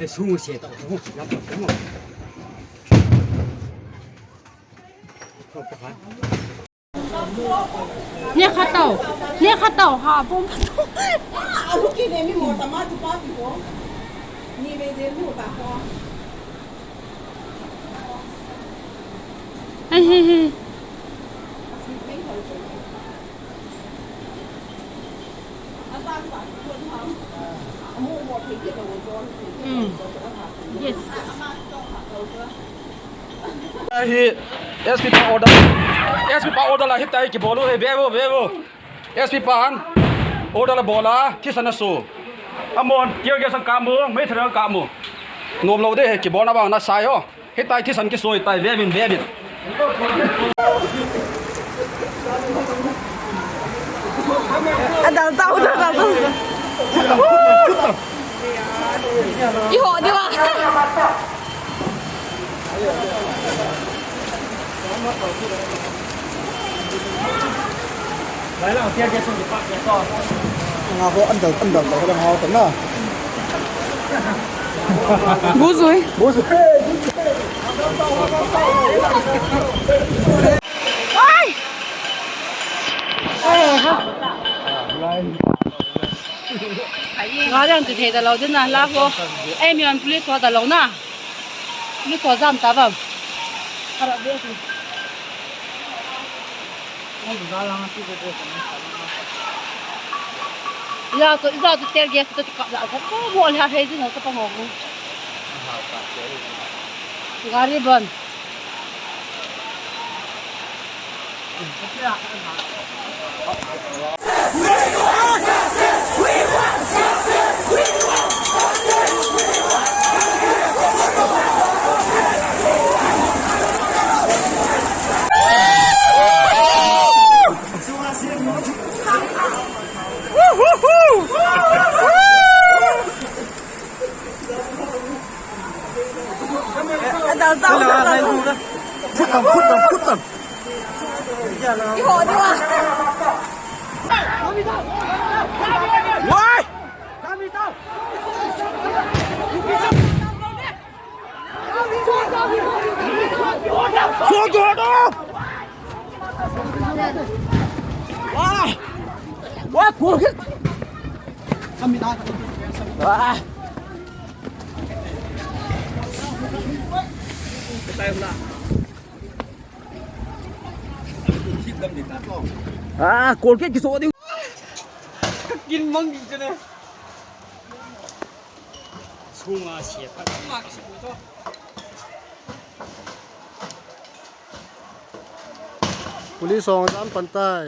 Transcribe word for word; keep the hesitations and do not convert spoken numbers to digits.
Ni kha tao. Ni kha tao ha bom. Ai he he. Mm. Yes. Hi S P pa order. S P pa order la hitia kibol u hi, ve vo, ve vo. S P pan order la bol a, thisan aso. Amahon tear gas akap u, meithal akap u. Nomlou ding hi, kibolna vang nasai o. Hitia thisan kisoi tai, ve vin, ve vin. Adal tao, adal tao. Iho diu a. Nga ho andal, andal, andal, andal, andal. Buzui. Buzui. Ai! Nga dang tu thei ta lou ding na la ho. Ei, mi an police ho ta lou na. Police ho jam ta bam. Ya, to, ija to tear gas to kap la ko mo la he jin to pa mo. Gari ban. Adal tao, adal tao. Put down, put down, put down. Iho diu a. Why? Soldier, no! Wah! Wah, kul hit! Wah! Ah, kul hit kiso ding. Kin mang ding chane. Sunga sia pa. Police hung jam pan tai.